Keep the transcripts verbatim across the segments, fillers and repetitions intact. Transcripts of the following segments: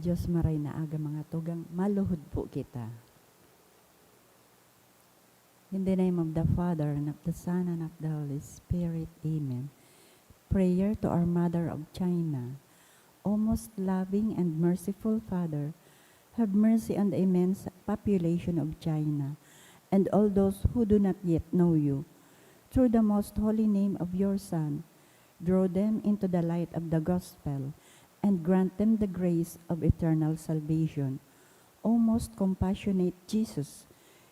Diyos maray na aga, mga tugang, maluhod po kita. In the name of the Father, and of the Son, and of the Holy Spirit. Amen. Prayer to our Mother of China. O most loving and merciful Father, have mercy on the immense population of China and all those who do not yet know you. Through the most holy name of your Son, draw them into the light of the gospel and grant them the grace of eternal salvation. O most compassionate Jesus,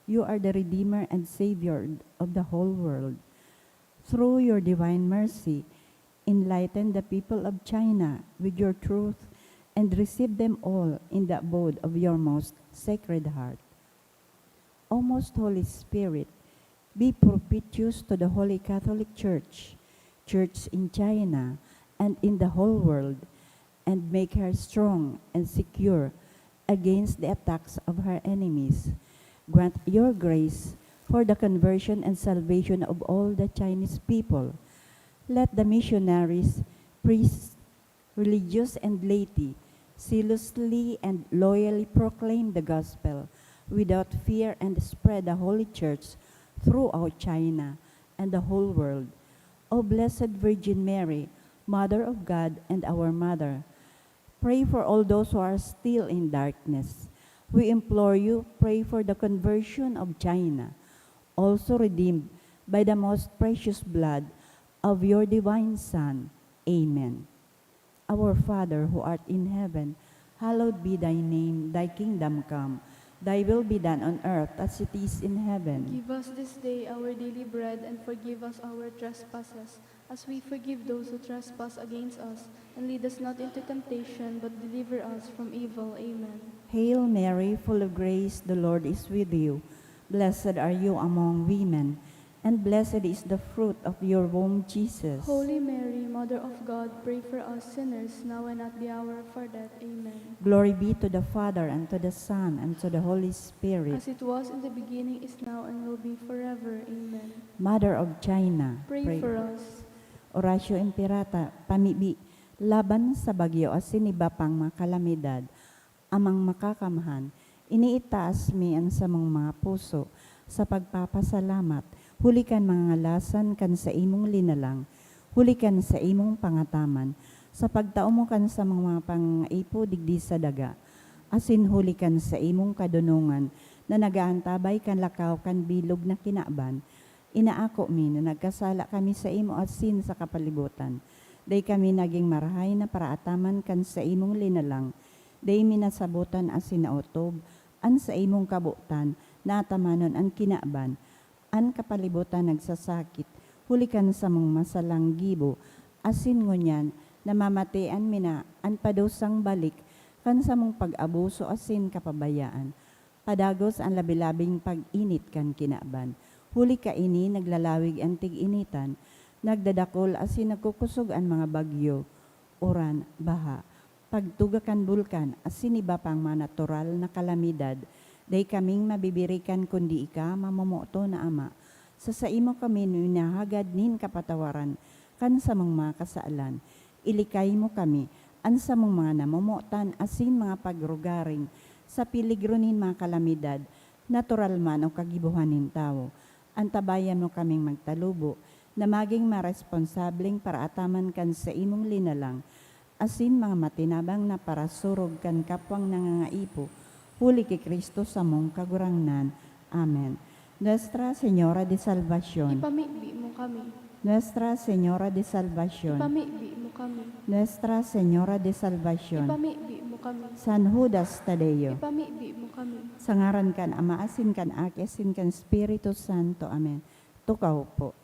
you are the Redeemer and Savior of the whole world. Through your divine mercy, enlighten the people of China with your truth and receive them all in the abode of your most sacred heart. O most Holy Spirit, be propitious to the Holy Catholic Church, Church in China, and in the whole world, and make her strong and secure against the attacks of her enemies. Grant your grace for the conversion and salvation of all the Chinese people. Let the missionaries, priests, religious, and laity zealously and loyally proclaim the gospel without fear and spread the Holy Church throughout China and the whole world. O Blessed Virgin Mary, Mother of God and our Mother, pray for all those who are still in darkness. We implore you, pray for the conversion of China, also redeemed by the most precious blood of your divine Son. Amen. Our Father who art in heaven, hallowed be thy name. Thy kingdom come. Thy will be done on earth as it is in heaven. Give us this day our daily bread, and forgive us our trespasses, as we forgive those who trespass against us. And lead us not into temptation, but deliver us from evil. Amen. Hail Mary, full of grace, the Lord is with you. Blessed are you among women, and blessed is the fruit of your womb, Jesus. Holy Mary, Mother of God, pray for us sinners, now and at the hour of our death. Amen. Glory be to the Father, and to the Son, and to the Holy Spirit. As it was in the beginning, is now, and will be forever. Amen. Mother of China, pray for us. Oratio Imperata, pamibi laban sa bagyo asin iba pang mga kalamidad. Amang Makakamhan, iniitaas mi an samong mga puso sa pagpapasalamat huli kan mga ngalasan kan saimong linalang, huli kan saimong pangataman, sa pagtao mo kan samong mga pangangaipo digdi sa daga, asin huli kan saimong kadonongan na nag-aantabay kan lakaw kan bilog na kinaban. Inaako mi na nagkasala kami saimo asin sa kapalibutan. Dai kami nagin marahay na paraataman kan saimong linalang. Dai mi nasabotan asin naotob an saimong kabotan na atamanon an kinaban. An kapalibutan nagsasakit huli kan samong masalang gibo, asin ngunyan namamatean mi na an padusang balik kan samong pag-abuso asin kapabayaan. Padagos an labi-labing pag-init kan kinaban. Huli kaini, naglalawig an tig-initan, nagdadakul asin nagkukosog an mga bagyo, uran, baha, pagtuga kan bulkan, asin iba pang mga natural na kalamidad. Dai kaming mabibirikan kundi ika, mamomoton na Ama. Sa saimo kami minahagad nin kapatawaran kan samong mga kasalan. Ilikay mo kami, an samong mga namomotan asin mga pagrugaring, sa peligro nin mga kalamidad, natural man o kagibohan nin tawo. Antabayan mo kaming magtalubo na magin maresponsableng paraataman kan saimong linalang, asin mga matinabang na parasurog kan kapwang nangangaipo, huli ki Cristo samong Kagurangnan. Amen. Nuestra Señora de Salvacion. Ipamibi mo kami. Nuestra Señora de Salvacion. Ipamibi mo kami. Nuestra Señora de Salvacion. Ipamibi mo kami. San Judas Tadeo. Ipamibi mo kami. Sa ngaran kan Ama, asin kan Aki, asin kan Espiritu Santo. Amen. Tukaw po.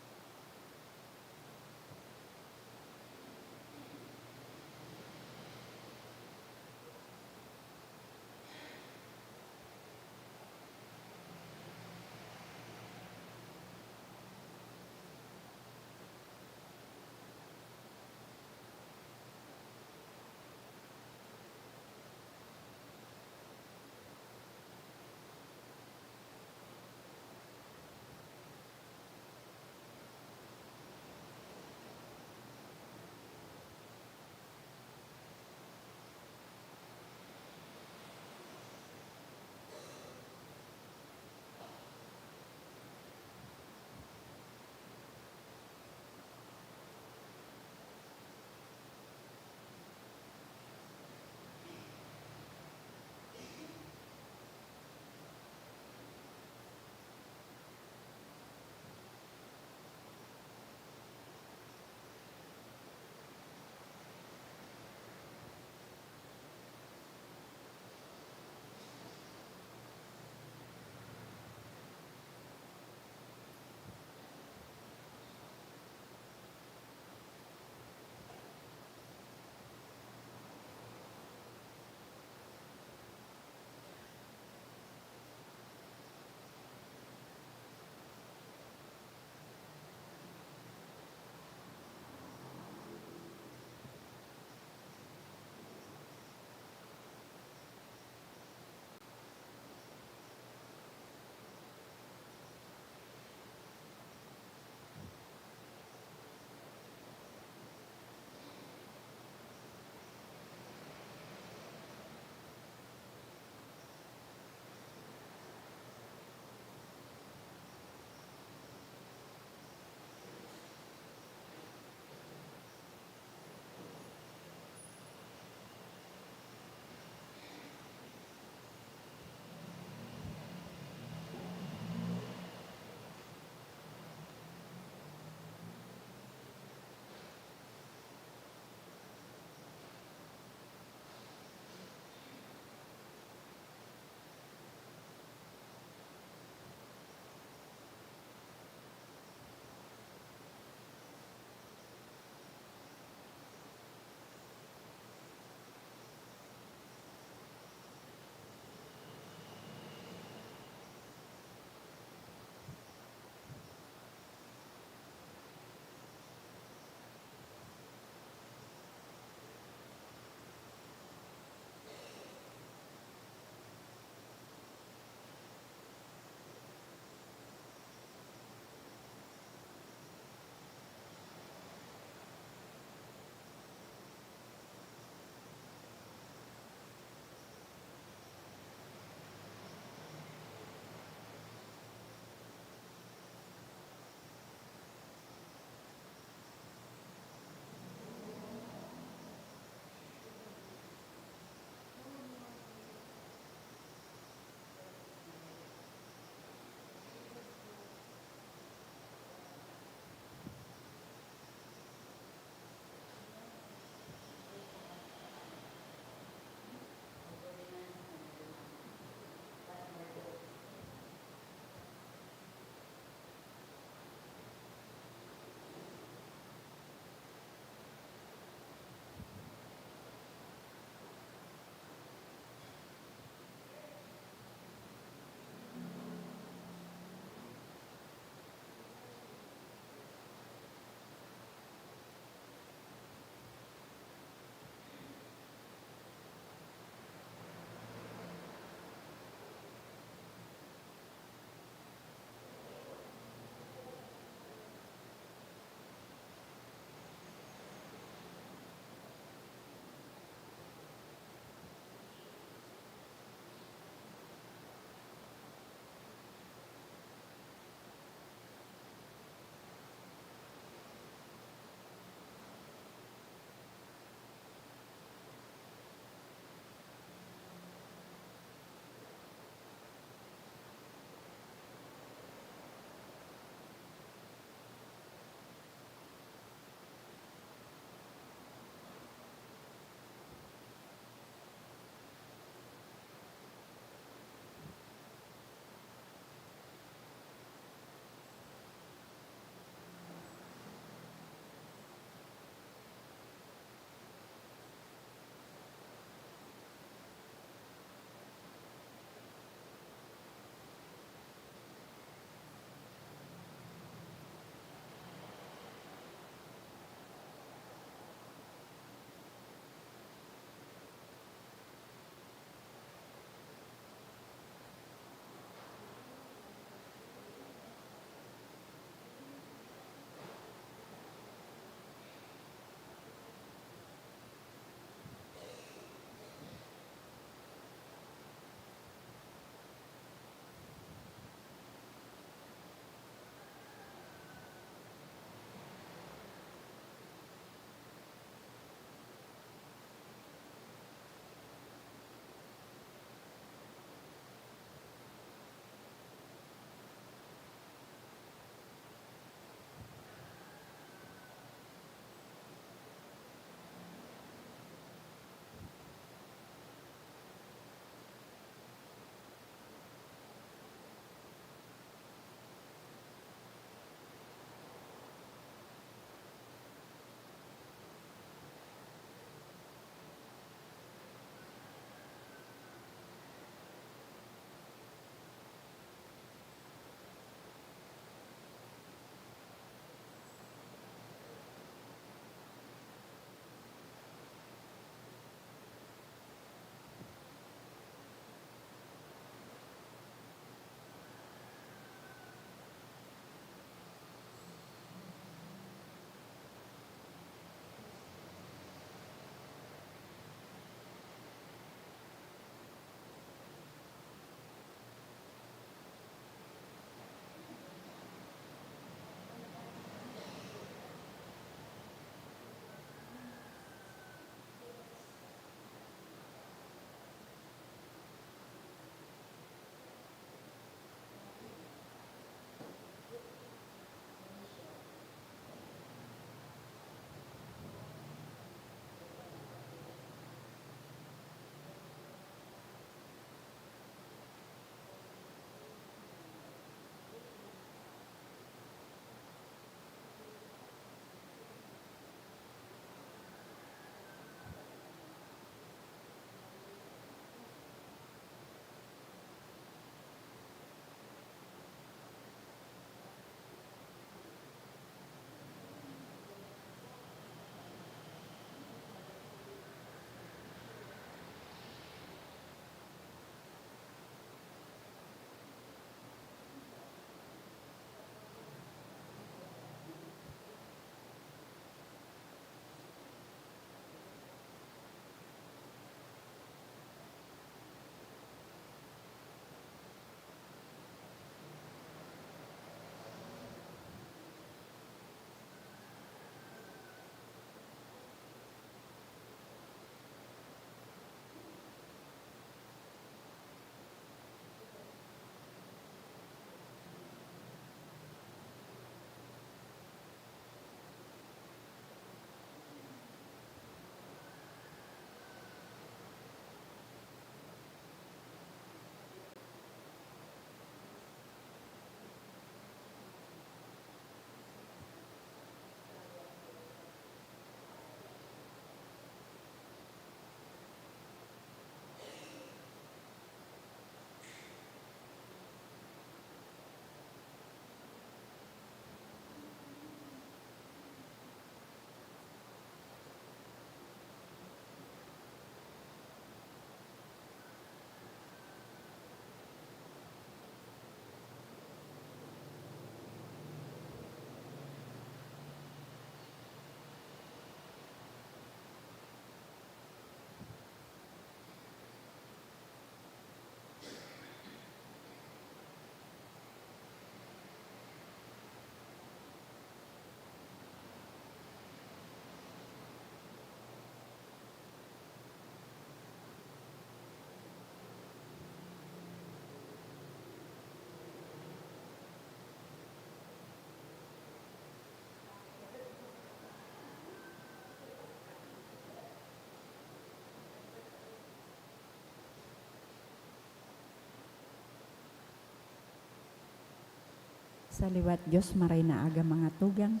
Sa liwat Diyos, maray na aga, mga tugang.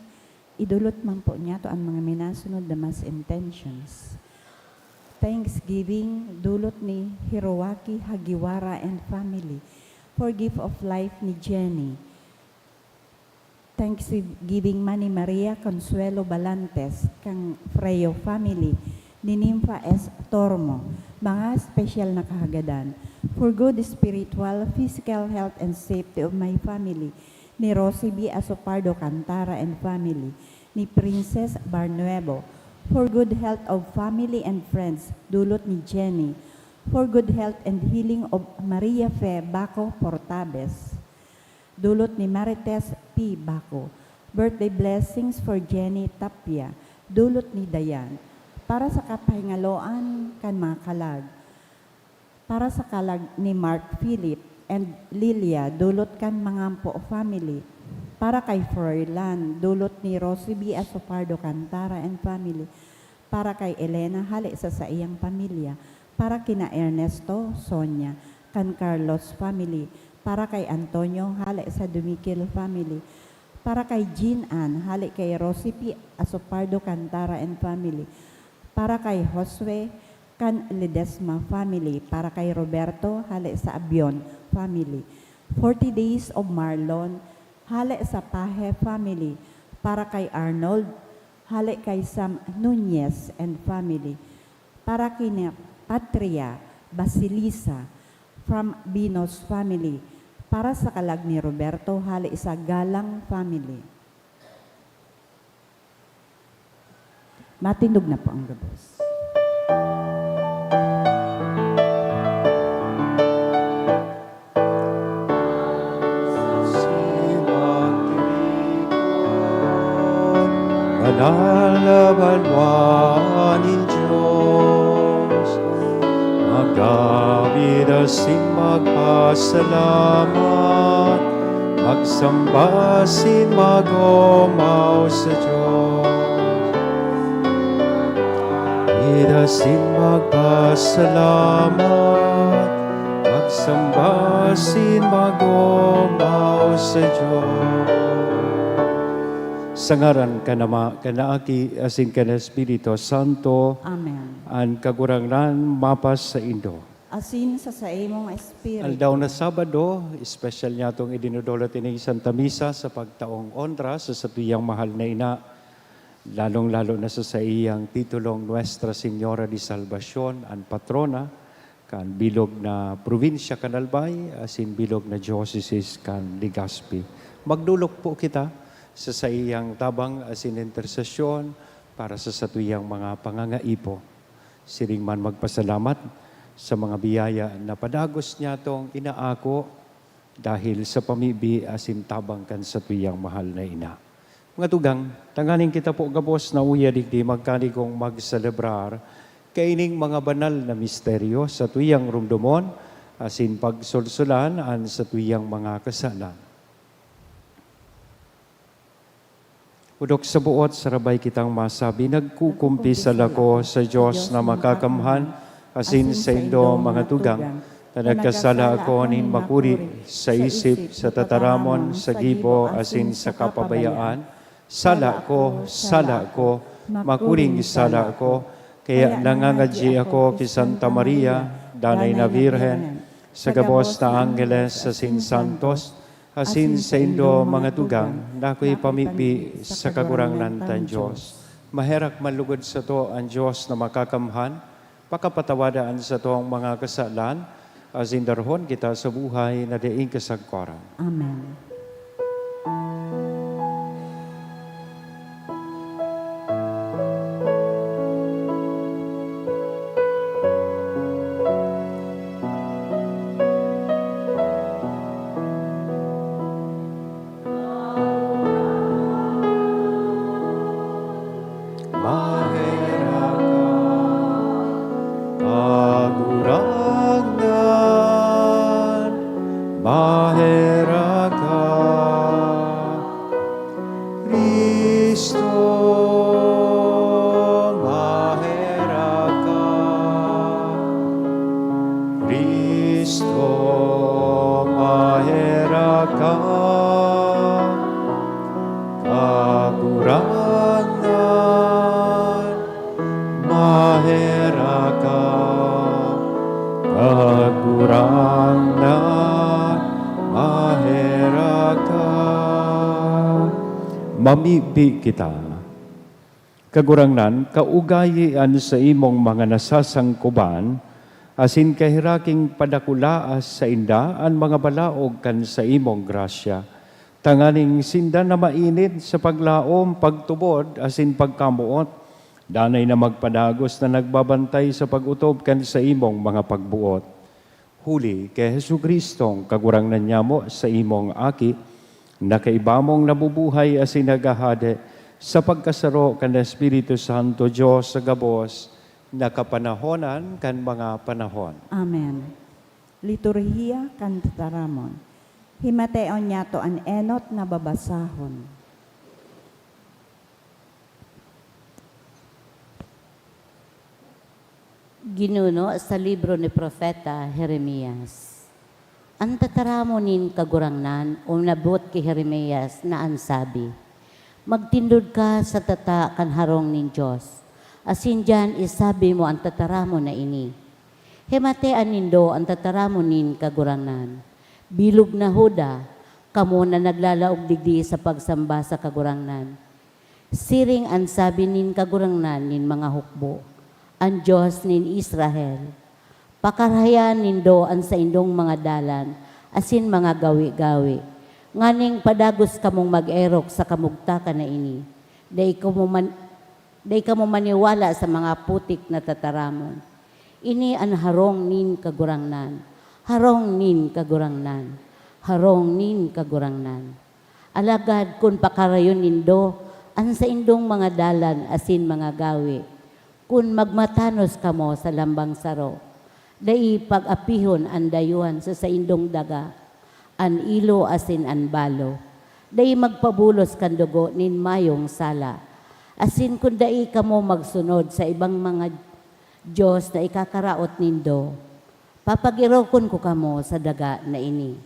Idulot man po niyato an mga minasunod na mass intentions. Thanksgiving, dulot ni Hiroaki Hagiwara and family. For gift of life ni Jenny. Thanksgiving man ni Maria Consuelo Balantes kan Freo family, ni Nympha S. Tormo, mga espesyal na kahagadan. For good spiritual, physical health and safety of my family, ni Rosie B. Asopardo Cantara and family, ni Princess Barnuevo. For good health of family and friends, dulot ni Jenny. For good health and healing of Maria Fe Baco Portabes, dulot ni Marites P. Baco. Birthday blessings for Jenny Tapia, dulot ni Dayan. Para sa kapahingaloan kan mga kalag. Para sa kalag ni Mark Philip and Lilia, dulot kan Mangampo family. Para kay Froilan, dulot ni Rosie B. Asopardo Cantara and family. Para kay Elena, hale sa saiyang pamilya. Para kina Ernesto, Sonia, kan Carlos family. Para kay Antonio, hale sa Dumiquil family. Para kay Jean Ann, hale kay Rosie P. Asopardo Cantara and family. Para kay Josue, kan Ledesma family. Para kay Roberto, hale sa Abion family. Forty Days of Marlon, hale sa Pahe family. Para kay Arnold, hale kay Sam Nunez and family. Para kina Patria Basilisa, from Binos family. Para sa kalag ni Roberto, hale sa Galang family. Matindog na po ang gabos. Banal na banwa nin Diyos, magawid asin magpasalamat, magsamba asin mag-omaw sa Diyos. Magawid asin magpasalamat, magsamba asin mag-omaw sa Diyos. Sa ngaran kan Ama, kan Aki, asin kan Espiritu Santo. Amen. An Kagurangnan mapasaindo. Asin sa saimong espiritu. Aldaw na Sabado, espesyal niyatong idinodolot ining Santa Misa sa pagtaong onra sa satuyang mahal na ina, lalong-lalo na sa saiyang titulong Nuestra Señora de Salvacion, an patrona kan bilog na probinsya kan Albay, asin bilog na diocese kan Legazpi. Magdolok po kita sa saiyang tabang asin intersesyon para sa satuyang mga pangangaipo. Siring man magpasalamat sa mga biyaya na padagos niyatong inaako dahil sa pamibi asin tabang kan satuyang mahal na ina. Mga tugang, tanganing kita po gabos na uya digdi, magkanigong magselebrar kaining mga banal na misteryo, satuyang rumdomon asin pagsolsolan an satuyang mga kasalan. Hudok sa buot, sarabay kitang masabi, nagkukumpisal ako sa Dios na makakamhan, asin saindo, mga tugang, na nagkasala ako nin makuri sa isip, sa tataramon, sa gibo, asin sa kapabayaan. Sala ko, sala ko, makuring sala ko. Kaya nangangadyi ako ki Santa Maria, Danay na Birhen, sa gabos na angheles asin santos, asin saindo, mga tugang, na ako'y pamibi sa Kagurangnan tang Dios. Maherak man lugod sato an Dios na makakamhan, pakapatawada an satong mga kasalan, asin darahon kita sa buhay na daing kasagkoran. Amen. Maherak ka, Kagurangnan, maherak ka, Cristo, maherak ka, Cristo, maherak ka. Mamibi kita. Kagurangnan, kaugayi an saimong mga nasasangkoban, asin kahiraking padakulaas sainda an mga balaog kan saimong grasya, tanganing sinda na mainit sa paglaom, pagtubod, asin pagkamoot, danay na magpadagos na nagbabantay sa pag-otob kan saimong mga pagboot. Huli ki Jesu-Cristong Kagurangnan nyamo, saimong Aki, na kaiba mong nabubuhay asin naghahade sa pagkasaro kan Espiritu Santo, Dios sa gabos na kapanahonan kan mga panahon. Amen. Liturhiya kan Tataramon. Himateon niyato an enot na babasahon. Ginuno sa libro ni Propeta Jeremias. An tataramon nin Kagurangnan umnabot ki Jeremias na an sabi, "Magtindog ka sa tata kan harong nin Dios, asin diyan isabi mo an tataramon na ini, 'Himatean nindo an tataramon nin Kagurangnan. Bilog na Juda, kamo na naglalaog digdi sa pagsamba sa Kagurangnan. Siring an sabi nin Kagurangnan nin mga hukbo, an Dios nin Israel, 'Pakarahayan nindo an saindong mga dalan asin mga gawe-gawe, nganing padagos kamong mag-erok sa kamugtakan na ini. Dai kamo man, dai kamo maniwala sa mga putik na tataramon.' Ini an harong nin Kagurangnan, harong nin Kagurangnan, harong nin Kagurangnan. Alagad kun pakarayon nindo an saindong mga dalan asin mga gawe, kun magmatanos kamo sa lambang saro, dai pag-apihon an dayuhan sa saindong daga, an ilo asin an balo, dai magpabulos kan dugo nin mayong sala, asin kun dai kamo magsunod sa ibang mga dios na ikakaraot nindo, papag-erokon ko kamo sa daga na ini,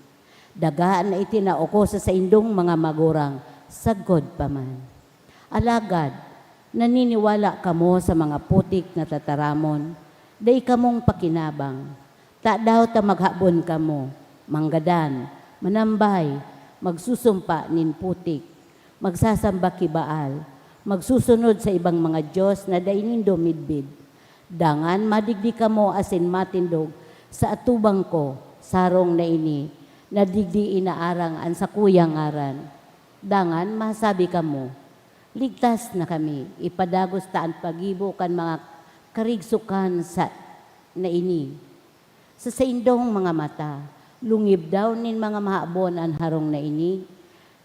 daga na itinao ko sa saindong mga magurang sagkod pa man. Alagad naniniwala kamo sa mga putik na tataramon, dai kamong pakinabang. Tadaw ta maghabon kamo, manggadan, manambay, magsusumpa nin putik, magsasamba ki Baal, magsusunod sa ibang mga dios na dai nindo midbid? Dangan madigdi kamo asin matindog sa atubang ko sa harong na ini, na digdi inaarang an sakuyang ngaran. Dangan masabi kamo, 'Ligtas na kami, ipadagos ta an paggibo kan mga karigsokan sa, na ini.' Sa saindong mga mata, lungib daw nin mga mahabon an harong na ini,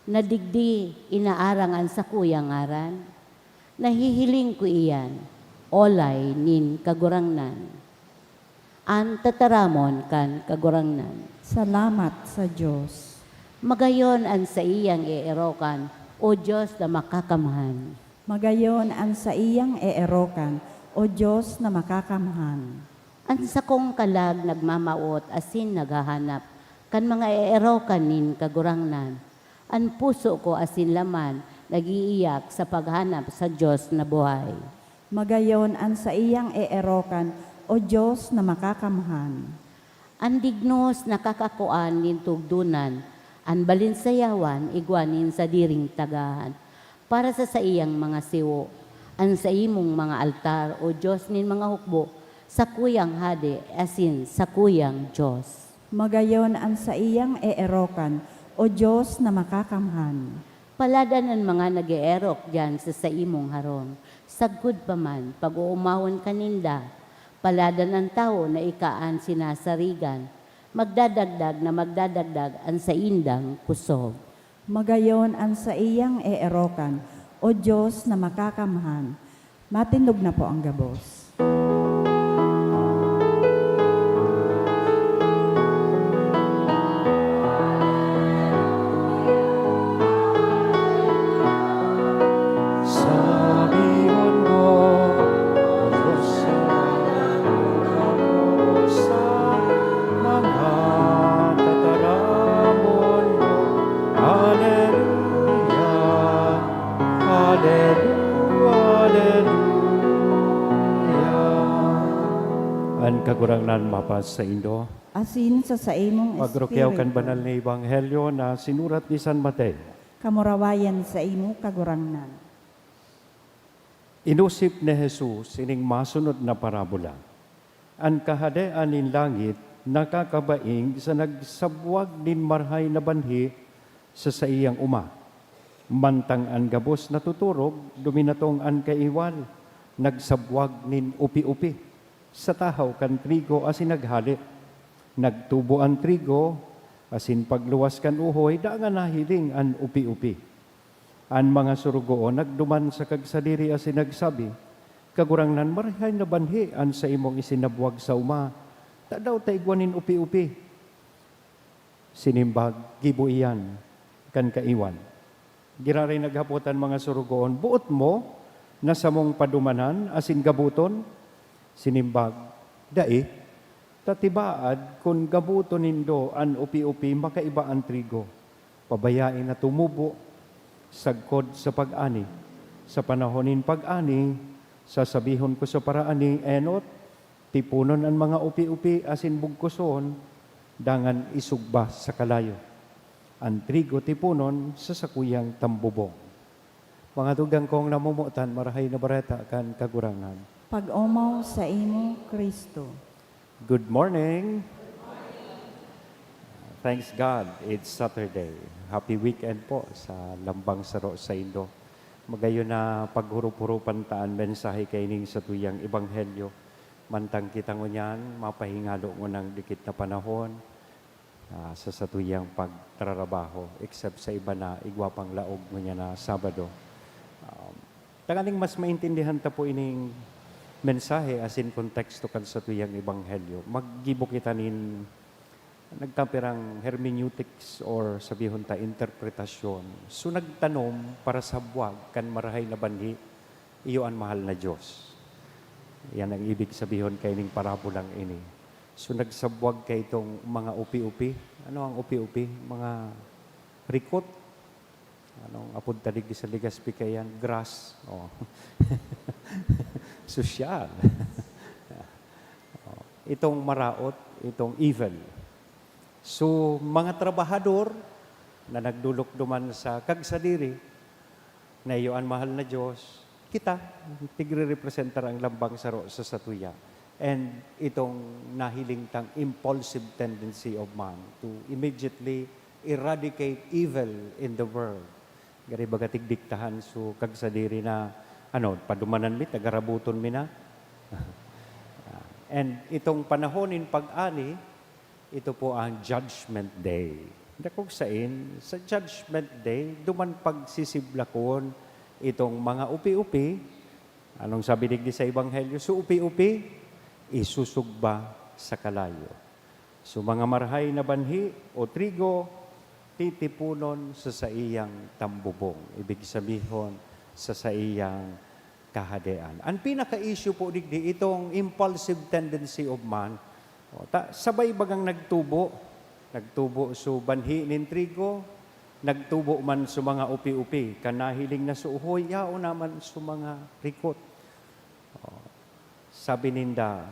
na digdi inaarang an sakuyang ngaran? Nahihiling ko iyan, olay nin Kagurangnan. An tataramon kan Kagurangnan. Salamat sa Dios. Magayon an saiyang eerokan, O Dios na makakamhan. Magayon an saiyang eerokan, O Dios na makakamhan. An sakong kalag nagmamawot asin naghahanap kan mga eerokan nin Kagurangnan. An puso ko asin laman nag-iiyak sa paghanap sa Dios na buhay. Magayon an saiyang eerokan, O Dios na makakamhan. An dignos nakakakua nin tugdonan, an balinsayawan igwa nin sadiring tagahan. Para sa saiyang mga siwo, an saimong mga altar, O Dios nin mga hukbo, sakuyang Hade asin sakuyang Dios. Magayon an saiyang eerokan, O Dios na makakamhan. Paladan an mga nag-eerok diyan sa saimong harong, sagkod pa man, pag-oomawon ka ninda. Paladan an tawo na ika an sinasarigan, magdadagdag na magdadagdag an saindang kusog. Magayon an saiyang eerokan, O Dios na makakamhan. Matindog na po ang gabos. Sabihon mo, O Dios, sa mga tataramon mo. Aleluya, aleluya, aleluya. An Kagurangnan mapasaindo. Asin sa saimong Pagrukyaw kan espiritu. Banal na Ebanghelyo na sinurat ni San Mateo. Kamurawayan saimo, Kagurangnan. Inusip ni Jesus ining masunod na parabola, "An Kahadean nin langit nakakabaing sa nagsabwag nin marahay na banhi sa saiyang oma. Mantang an gabos natuturog, duminatong an kaiwal, nagsabwag nin upi-upi sa tahaw kan trigo asin naghale. Nagtubo an trigo, asin pagluwas kan uhoy, dangan nahiling an upi-upi. An mga sorogoon nagduman sa kagsadiri asin nagsabi, 'Kagurangnan, marahay na banhi an saimong isinabwag sa oma. Tadaw ta igwa nin upi-upi?' Sinimbag, 'Gibo iyan kan kaiwal.' Giraray naghapot an mga sorogoon, 'Boot mo na samong padumanan asin gaboton?' Sinimbag, 'Dai, ta tibaad kun gaboton nindo an upi-upi, makaiba an trigo. Pabayae na tumubo sagkod sa pag-ani. Sa panahon nin pag-ani, sasabihon ko sa paraani, "Enot, tiponon an mga upi-upi asin bugkoson, dangan isugba sa kalayo. An trigo tiponon sa sakuyang tambubong." Mga tugang kong namomotan, Marahay na Bareta kan Kagurangnan. Pag-omaw saimo, Cristo. Good morning. Thanks God, it's Saturday. Happy weekend po sa lambang saro saindo. Magayon na paghurup-hurupan ta an mensahe kaining satuyang ebanghelyo. Mantang kita ngunyan, mapahingalo ngunang dikit na panahon, ah, sa satuyang pagtrarabaho, except sa iba na igwa pang laog ngunyan na Sabado. Um, tanganing mas maintindihan ta po ining mensahe asin konteksto kan satuyang ebanghelyo, maggibo kita nin nagkapirang hermeneutics or sabihon ta interpretasyon. So, nagtanom para sa buwag kan marahay na banhi, iyo an mahal na Diyos. Yan ang ibig sabihon kaining parabolang ini. So, nagsabwag kaitong mga upi-upi. Ano ang upi-upi? Mga rikot. Anong apod ta digdi sa Legazpi kaiyan? Grass. Oh. Sosyal. Oh. Itong maraot, itong evil. So, mga trabahador na nagdulok duman sa kagsadiri, na iyo an mahal na Diyos, kita, tigre-representar ang lambang saro sa satuya. And itong nahiling tang impulsive tendency of man to immediately eradicate evil in the world. Gari baga tigdiktahan so kagsadiri na, ano, padumanan mi ta, garaboton mi na. And itong panahon nin pag-ani, ito po ang Judgment Day. Dakog sain, sa Judgment Day, duman pagsisiblakon itong mga upi-upi. Anong sabi digdi sa Ebanghelyo? So, upi-upi, isusugba sa kalayo. So, mga marahay na banhi o trigo, titiponon sa saiyang tambubong. Ibig sabihon, sa saiyang kahadean. An pinaka-issue po digdi, itong impulsive tendency of man. O, ta, sabay bagang nagtubo. Nagtubo so banhi nin trigo, nagtubo man so mga upi-upi. Kan nahiling na so uhoy, yaon naman so mga rikot. O, sabi ninda,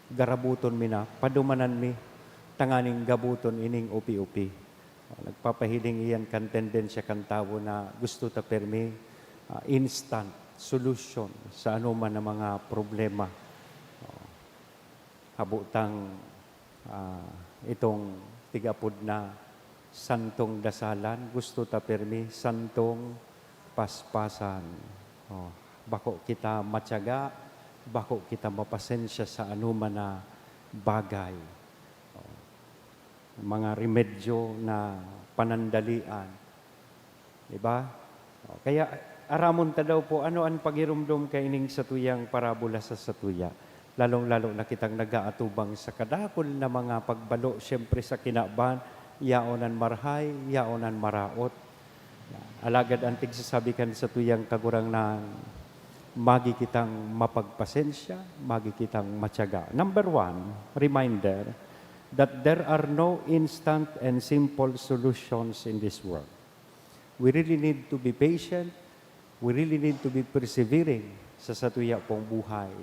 "Garaboton mi na, padumanan mi, tanganing gaboton ining upi-upi." O, nagpapahiling iyan kan tendensya kan tawo na gusto ta pirmi, ah, instant solution sa anoman na mga problema. O, habo tang, ah, itong tig-apod na santong dasalan, gusto ta pirmi santong paspasan. O, bako kita matiyaga, bako kita mapasensya sa anoman na bagay. O, mga remedyo na panandalian. Di ba? O, kaya aramon ta daw po ano an pagiromdom kaining satuyang parabola sa satuya. Lalong-lalo na kitang nag-aatubang sa kadakul na mga pagbalo, siyempre sa kinaban, yaon an marahay, yaon an maraot. Alagad an tigsasabi kan satuyang Kagurangnan, magi kitang mapagpasensya, magi kitang matiyaga. Number one, reminder that there are no instant and simple solutions in this world. We really need to be patient. We really need to be persevering sa satuya pong buhay.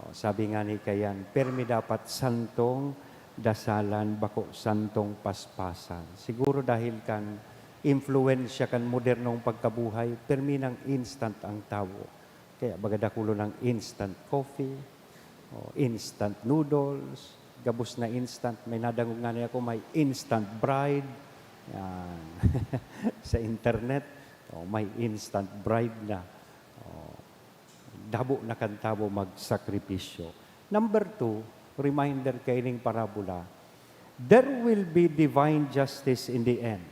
O, sabi nga ni Kayan, "Pirmi dapat santong dasalan, bako santong paspasan." Siguro dahil kan impluwensya kan modernong pagkabuhay, permi nang instant ang tawo. Kaya baga dakulon ang instant coffee, o instant noodles, gabos na instant. May nadangog ngani ako, may instant bride. Yan. Sa internet, o, may instant bride na. O, dabo na kan tawo magsakripisyo. Number two, reminder kaining parabola, there will be divine justice in the end.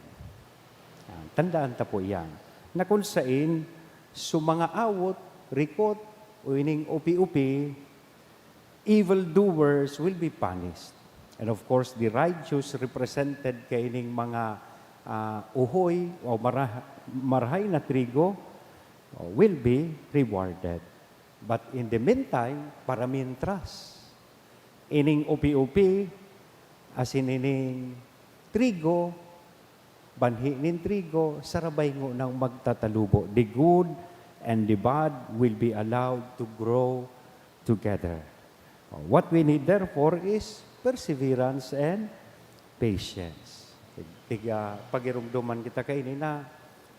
Yan, tandaan ta po yan, na kung sain, so mga awot, rikot, o ining upi-upi, evil doers will be punished. And of course, the righteous represented kaining mga, ah, uhoy o maraha-, marahay na trigo, o, will be rewarded. But in the meantime, para mientras, ining upi-upi, asin ining trigo, banhi nin trigo, sarabay ngunang magtatalubo. The good and the bad will be allowed to grow together. What we need, therefore, is perseverance and patience. Tig-, ah, pagiromdoman kita kaini na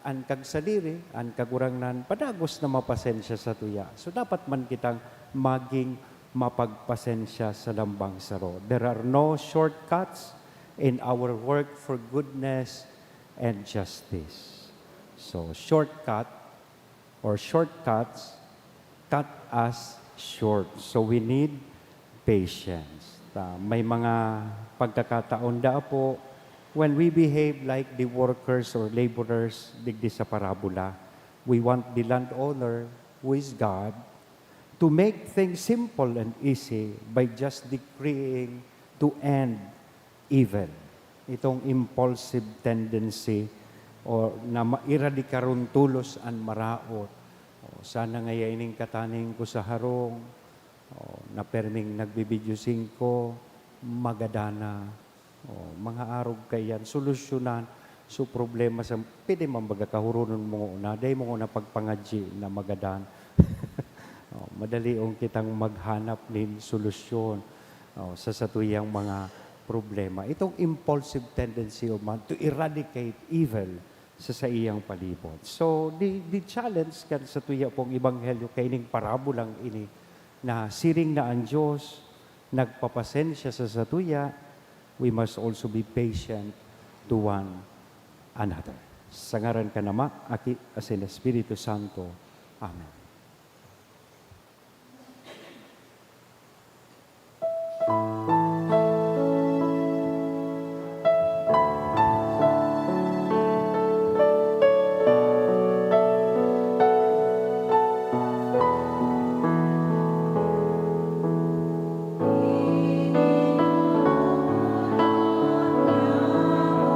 an kagsadiri, an Kagurangnan, padagos na mapasensya sa tuya. So, dapat man kitang maging mapagpasensya sa lambang saro. There are no shortcuts in our work for goodness and justice. So, shortcut or shortcuts cut us short. So, we need patience. Ta-, may mga pagkakataon daa po, when we behave like the workers or laborers digdi sa parabola, we want the landowner, who is God, to make things simple and easy by just decreeing to end evil. Itong impulsive tendency o na ma-, iradikaron tolos an maraot. O, sana ngaya ining kataning ko sa harong, o, na perming nagbibidyo singko, magadan na. O, mga arog kaiyan, solusyonan. So, problema sa, pwede man baga kahuronon mo nguna, dai mo nguna pagpangadyi na magadan. O, madalion kitang maghanap nin solusyon, o, sa satuyang mga problema. Itong impulsive tendency of man to eradicate evil sa saiyang palibot. So, the, the challenge kan satuya pong ebanghelyo kaining parabolang ini, na siring na an Dios nagpapasensya sa satuya, we must also be patient to one another. Sa ngaran kan Ama, Aki, asin Espiritu Santo. Amen.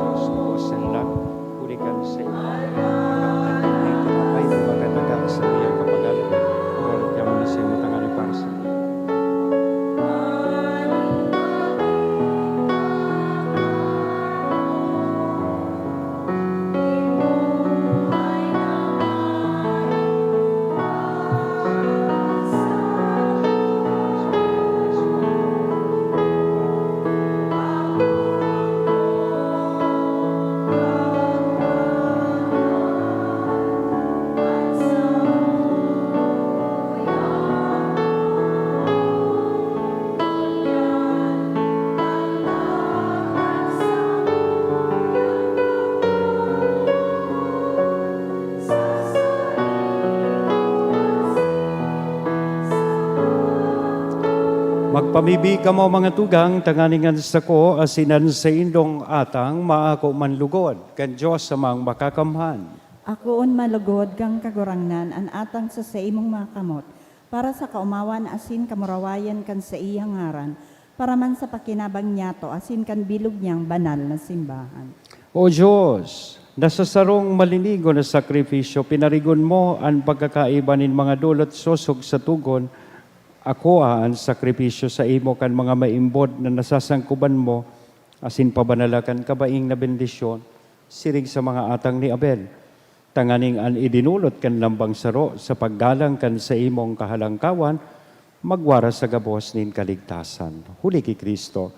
Diyos, luwas na lang, huli kan sa iyo. Ang tinapay na maganaga sa iyang kapagalan, Lord, yaman na sa imo tanganing para sa Magpamibi kamo, mga tugang, tanganing an sako asin an saindong atang maako man lugod kan Dios Amang Makakamhan. Akoon man lugod kan Kagurangnan an atang sa saimong mga kamot, para sa kaomawan asin kamurawayan kan saiyang ngaran, para man sa pakinabang niyato asin kan bilog niyang banal na simbahan. O Dios, na sa sarong malinigon na sakripisyo pinarigon mo an pagkakaiba nin mga dolot sosog sa togon, akoa an sakripisyo saimo kan mga maimbod na nasasangkoban mo, asin pabanala kan kabaing na bendisyon, siring sa mga atang ni Abel, tanganing an idinolot kan lambang saro sa paggalang kan saimong kahalangkawan, magwara sa gabos nin kaligtasan. Huli ki Cristo,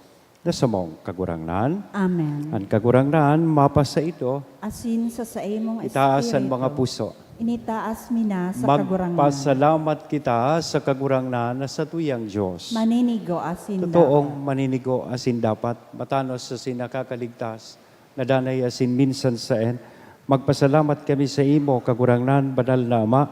Na samong Kagurangnan. Amen. An Kagurangnan mapasaindo. Asin sa saimong Itaas an espiritu. Mga puso. Initaas mi na sa Kagurangnan. Magpasalamat kita sa Kagurangnan na satuyang Dios. Maninigo asin Totoong dapat. Maninigo asin dapat, matanos asin nakakaligtas, na danay asin minsan saen. Magpasalamat kami sa imo, Kagurangnan, banal na Ama,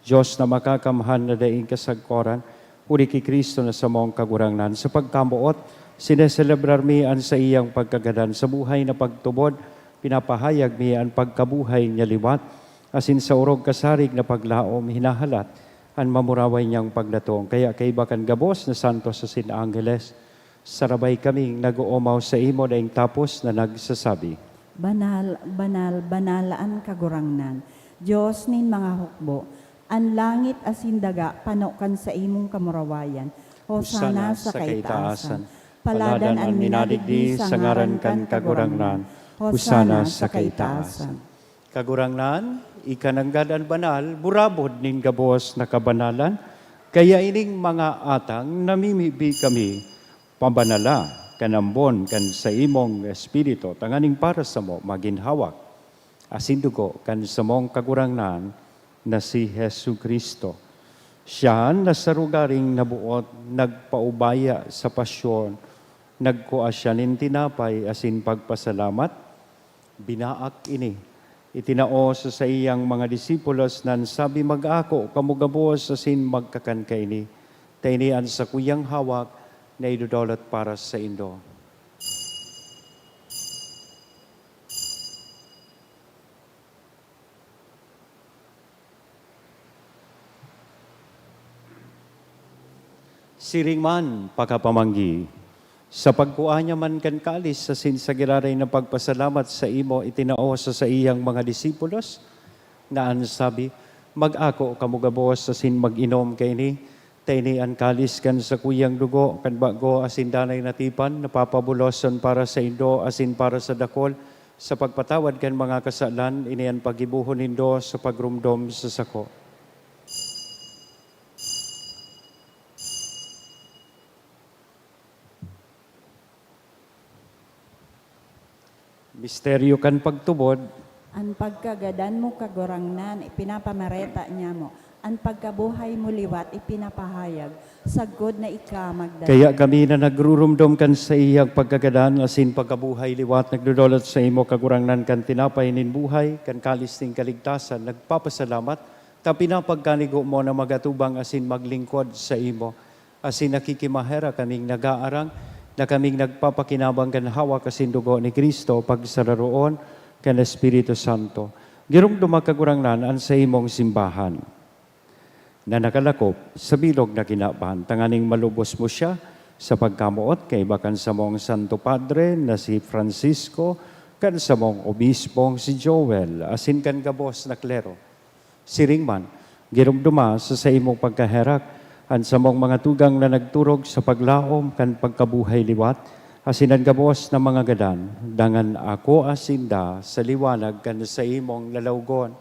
Dios na makakamhan na daing kasagkoran, huli ki Cristo na samong Kagurangnan. Sa pagkamoot, sineselebrar mi an saiyang pagkagadan. Sa buhay na pagtubod, pinapahayag mi an pagkabuhay niya liwat, asin sa orog kasarig na paglaom, hinahalat an mamuraway niyang pagdatong. Kaya kaiba kan gabos na santos asin angheles, sarabay kaming nag-oomaw saimo daing tapos na nagsasabi, "Banal, banal, banal an Kagurangnan, Dios nin mga hukbo. An langit asin daga pano kan saimong kamurawayan. Hosana sa kaitaasan. Paladan an minadigdi sa ngaran kan Kagurangnan. Hosana sa kaitaasan." Kagurangnan, ika nanggad an banal, burabod nin gabos na kabanalan. Kaya ining mga atang namimibi kami, pabanala kan ambon kan saimong Espiritu, tanganing para samo magin hawak asin dugo kan samong Kagurangnan na si Jesu-Cristo. Siya na sa rogaring naboot nagpaubaya sa pasyon, nagkua siya nin tinapay asin pagpasalamat, binaak ini, itinao sa saiyang mga disipulos, nan sabi, "Mag-ako kamo gabos asin magkakan kaini, ta ini an sakuyang hawak na idodolot para saindo." Siring man, pakapamanggi, sa pagkua niya man kan kalis asin sa giraray na pagpasalamat saimo itinao sa saiyang mga disipulos, na an sabi, "Mag-ako kamo gabos asin mag-inom kaini, ta ini an kalis kan sakuyang dugo kan bago asin danay na tipan na papabuloson para saindo asin para sa dakol sa pagpatawad kan mga kasalan. Ini an paggibohon nindo sa pagromdom sa sako." Misteryo kan pagtubod. An pagkagadan mo, Kagurangnan, ipinapamareta niamo. An pagkabuhay mo liwat ipinapahayag, sagkod na ika magdanay. Kaya kami na nagrurumdom kan saiyang pagkagadan asin pagkabuhay liwat, nagdodolot saimo, Kagurangnan, kan tinapay nin buhay, kan kalis nin kaligtasan, nagpapasalamat ta pinapagkanigo mo na magatubang asin maglingkod saimo. Asin nakikimaherak kaming nag-aarang na kaming nagpapakinabang kan hawak asin dugo ni Cristo pagsararoon kan Espiritu Santo. Giromdoma, Kagurangnan, an saimong simbahan na nakalakop sa bilog na kinaban, tanganing malubos mo siya sa pagkamoot kaiba kan samong Santo Padre na si Francisco, kan samong Obispong si Joel, asin kan gabos na klero. Siring man, giromdoma sa saimong pagkaherak an samong mga tugang na nagturog sa paglaom kan pagkabuhay liwat, asin an gabos na mga gadan, dangan akoa sinda sa liwanag kan saimong lalawgon.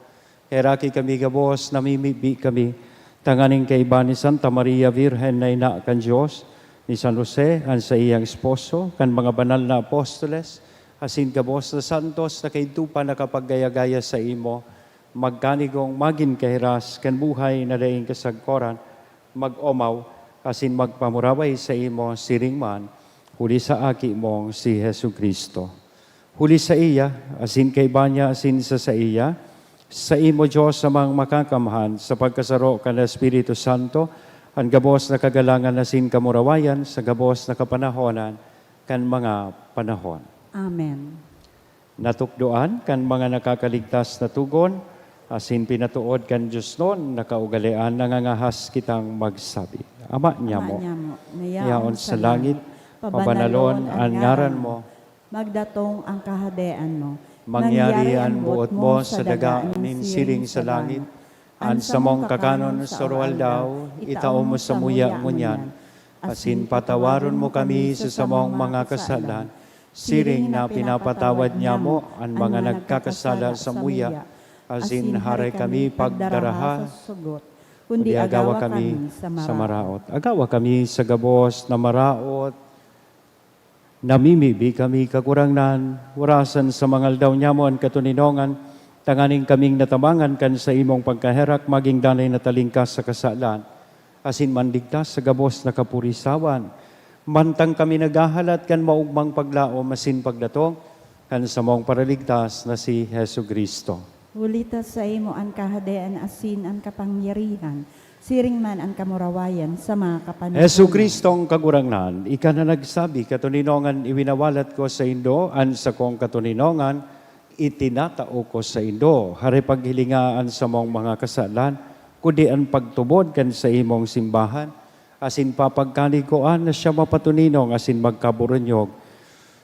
Heraki kami gabos, namimibi kami, tanganing kaiba ni Santa Maria Virgen na ina kan Dios, ni San Jose, an saiyang esposo, kan mga banal na apostoles, asin gabos na santos na kaidto pa nakapaggaya-gaya saimo, magkanigong magin kahiras kan buhay na daing kasagkoran, mag-omaw asin magpamuraway saimo siring man, huli sa Aki mong si Jesu-Cristo. Huli saiya, asin kaiba niya, asin sa saiya, saimo, Dios Amang Makakamhan, sa pagkasaro kan Espiritu Santo, an gabos na kagalangan asin kamurawayan sa gabos na kapanahonan kan mga panahon. Amen. Natukdoan kan mga nakakaligtas na tugon, asin pinatood kan diosnon na kaugalean, nangangahas kitang magsabi, Ama Ama niamo, niamo, na yaon yaon sa sa langit, langit, pabanalon pabanalon an an ngaran ngaran mo. Mo. Magdatong ang kahadean mo. Mangyari Mangyari an an buot buot mo mo sa sa daga daga nin nin siring siring sa sa langit. An samong kakanon sa oro-aldaw, itao mo samuya ngunyan. Asin patawaron mo kami sa samong mga kasalan, siring na pinapatawad niamo an mga nagkakasala samuya, asin haray kami pagdaraha sa sugot, kundi agawa kami sa maraot. Agawa kami sa gabos na maraot. Namimibi kami, Kagurangnan, orasan sa mga aldaw nyamo an katoninongan, tanganing kaming natabangan kan saimong pagkaherak, magin danay na talingkas sa kasalan, asin mandigtas sa gabos na kapurisawan. Mantang kami naghahalat kan maogmang paglaom asin pagdatong kan samong Paraligtas na si Jesu-Cristo. Huli ta saimo an kahadean asin an kapangyarihan, siring man an kamurawayan sa mga kapanahonan. Jesu-Cristong Kagurangnan, ika na nagsabi, "Katoninongan iwinawalat ko saindo, an sakong katoninongan itinatao ko saindo." Hare paghilinga an samong mga kasalan, kundi an pagtubod kan saimong simbahan, asin papagkanigkoan na siya mapatoninong asin magkaburunyog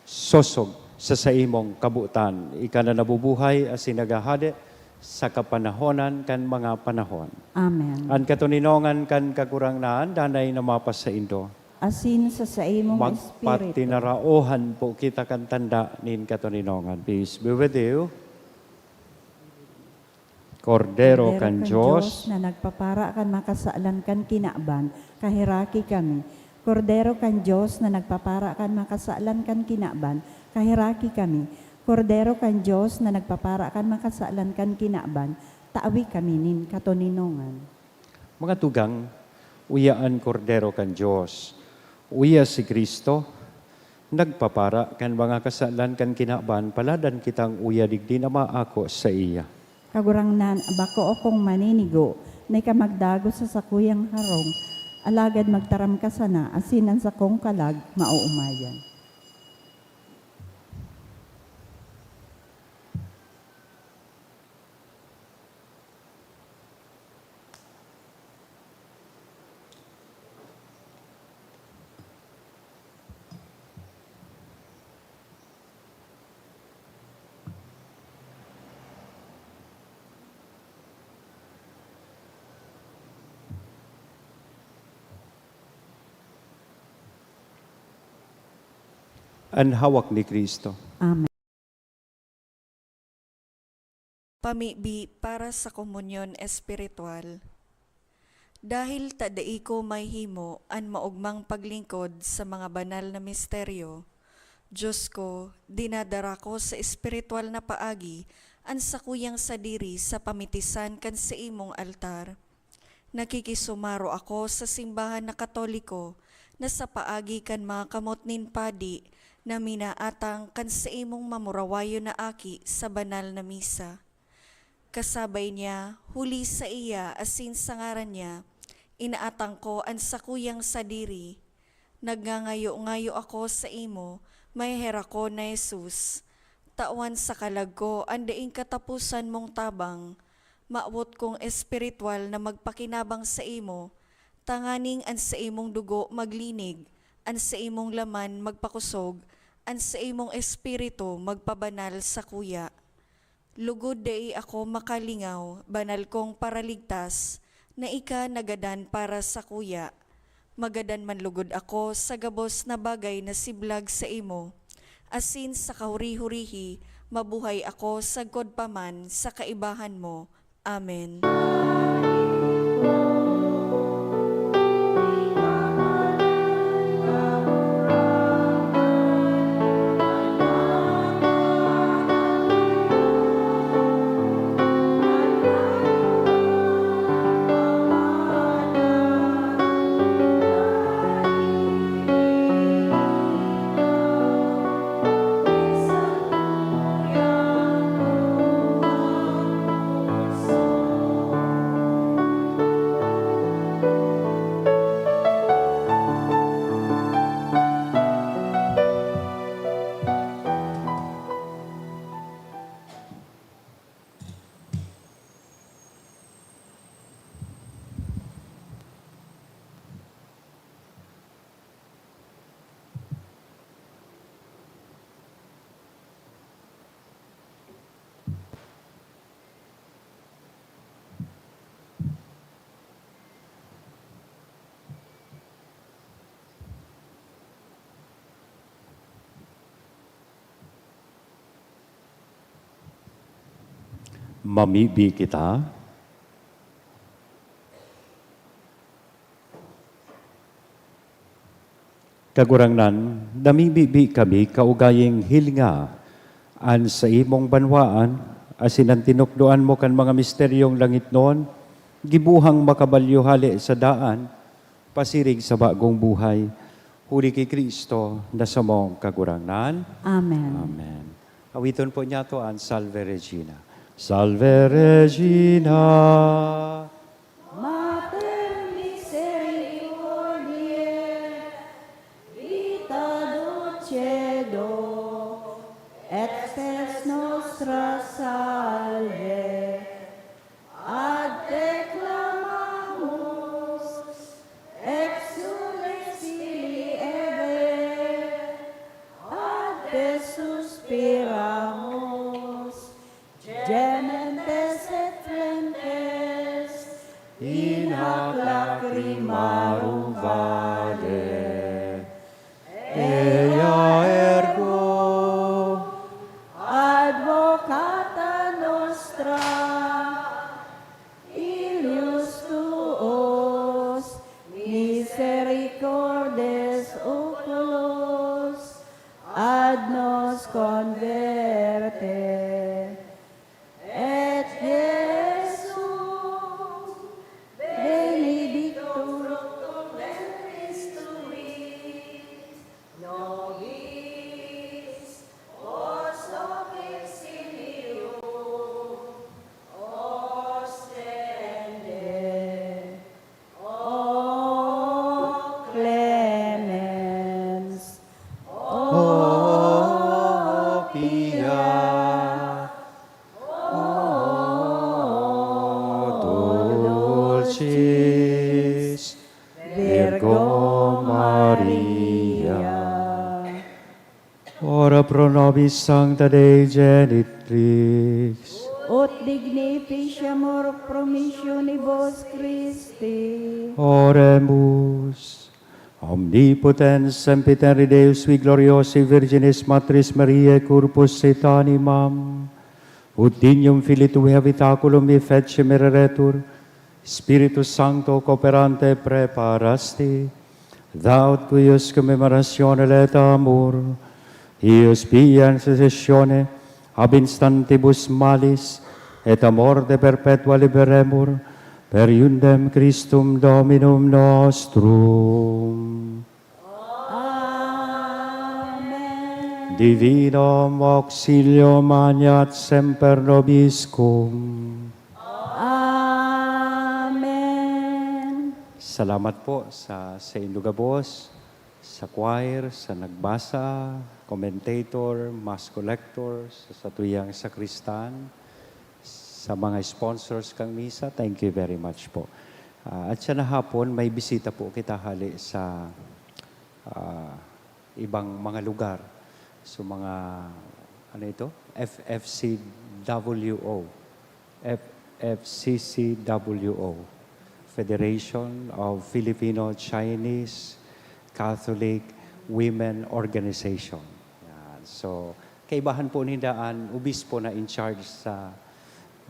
sosog sa saimong kabotan. Ika na nabubuhay asin naghahade sa kapanahonan kan mga panahon. Amen. An katoninongan kan Kagurangnan danay na mapasaindo. Asin sa saimong espiritu. Magpatinaraohan po kita kan tanda nin katoninongan. Peace be with you. Kordero kan Dios na nagpapara kan mga kasalan kan kinaban, kaheraki kami. Kordero kan Dios na nagpapara kan mga kasalan kan kinaban, kaheraki kami. Kordero kan Dios na nagpapara kan mga kasalan kan kinaban, tawi kami nin katoninongan. Mga tugang, uya an Kordero kan Dios. Uya si Cristo, nagpapara kan mga kasalan kan kinaban, paladan kitang uya digdi na maako saiya. Kagurangnan, bako akong maninigo na ika magdagos sa sakuyang harong, alagad magtaram ka sana asin an sakong kalag maoomayan. An hawak ni Cristo. Amen. Pamibi para sa komunyon espiritual. Dahil ta dai ko mahimo an maogmang paglingkod sa mga banal na misteryo, Dios ko, dinadara ko sa espiritual na paagi an sakuyang sadiri sa pamitisan kan saimong altar. Nakikisumaro ako sa simbahan na Katoliko na sa paagi kan mga kamot nin padi na minaatang kan saimong mamurawayon na aki sa banal na misa. Kasabay niya, huli saiya asin sa ngaran niya, inaatang ko an sakuyang sadiri. Nagngangayo-ngayo ako saimo, maheherakon na Jesus. Tawan sa kalag ko an daing kataposan mong tabang. Mawot kong espiritual na magpakinabang saimo, tanganing an saimong dugo maglinig, an saimong laman magpakosog, an saimong espiritu magpabanal sakuya. Lugod dai ako makalingaw, banal kong Paraligtas, na ika nagadan para sakuya. Magadan man lugod ako sa gabos na bagay na siblag saimo, asin sa kahuri-hurihi mabuhay ako sagkod pa man sa kaibahan mo. Amen. Mamibi kita. Kagurangnan, namibibi kami kaugaying hilinga an saimong banwaan, asin an tinukdoan mo kan mga misteryong langitnon, gibohang makabalyo hale sa daan, pasiring sa bagong buhay. Huli ki Cristo na samong Kagurangnan. Amen. Amen. Awiton po niyato an Salve Regina. Salve Regina. Mater misericordiae, vita dulcedo, et spes nostra salve. Ad te clamamus, exules filii Hevae, ad te suspiramus, gementes et flentes in hac lacrimarum valle. Ea ergo advocata nostra, illius tuos, misericordes oculos, ad nos converte. Et Iesus, benedictum fructum ventris tui, nobis post opersiminium ostende. O clemens, o pia, o dulcis Virgo Maria. Ora pro nobis Sancta Dei Genitrix. Ut dignificiamur promissionibus Christi. Oremus. Omnipotens, sempiterni Deus, qui gloriosae Virginis Matris Mariae, corpus et animam, ut dignum filii tuae habitaculum efficere reretur, Spiritus Sancto cooperante preparasti, thou, cuius commemoratione laetamur, eius pia in successione ab instantibus malis, et a morte perpetua liberemur, per eundem Christum Dominum nostrum. Amen. Divinum auxilium maneat semper nobiscum. Amen. Salamat po sa, sa indo gabos, sa choir, sa nagbasa, commentator, mass collector, sa satuyang sakristan, sa mga sponsors kan misa, thank you very much po. Ah, at siya na hapon, may bisita po kita hali sa, ah, ibang mga lugar. So, mga, ano ito? F F C W O. F F C C W O. Federation of Filipino Chinese Catholic Women Organization. Yan. So, kaibahan po ninda an obispo na in charge sa,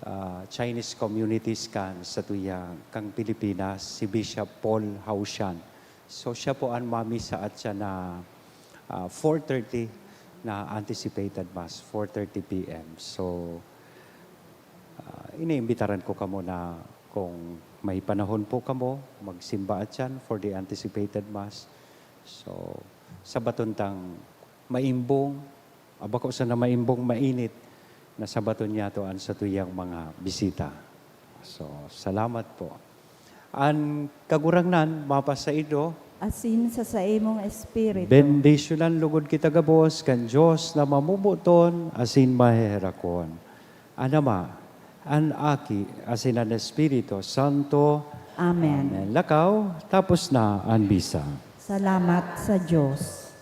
ah, Chinese communities kan satuyang kan Pilipinas, si Bishop Paul Haoshan. So, siya po an mamisa at siya na, ah, four thirty na anticipated mass, four thirty P M. So, ah, iniimbitaran ko kamo na kung may panahon po kamo, magsimba at yan for the anticipated mass. So, sabaton tang maimbong, ah, bako sana maimbong mainit na sabaton niyato an satuyang mga bisita. So, salamat po. An Kagurangnan mapasaindo. Asin sa saimong espiritu. Bendisyonan lugod kita gabos kan Dios na mamomoton asin maheherakon. An Ama, an Aki, asin an Espiritu Santo. Amen. Amen. Lakaw, tapos na an misa. Salamat sa Dios.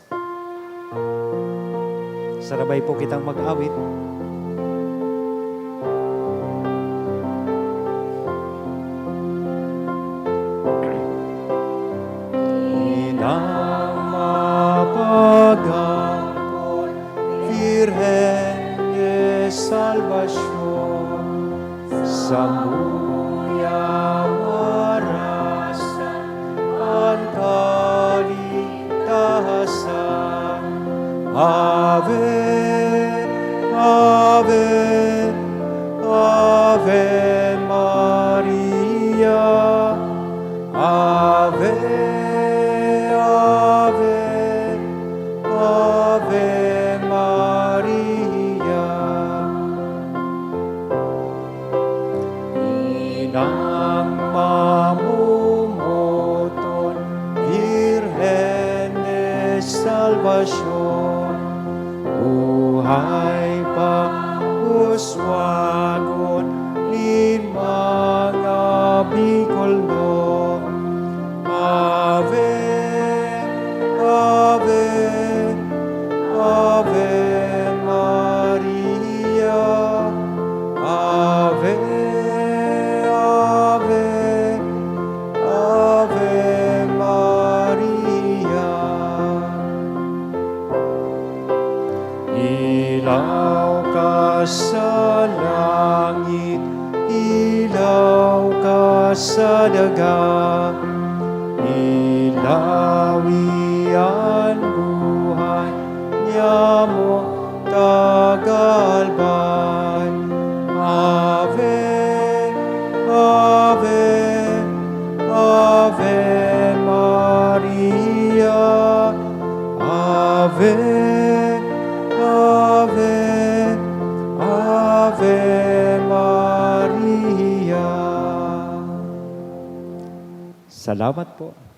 Sarabay po kitang mag-awit. Inang mapaghampon, Virgen de Salvacion, samuya marasan an kaligtasan. langit, ilaw ka sa daga, ilawi an buhay niamo tagalbay. Ave, Ave, Ave Maria, Ave, Ave, Ave Maria. Salamat po.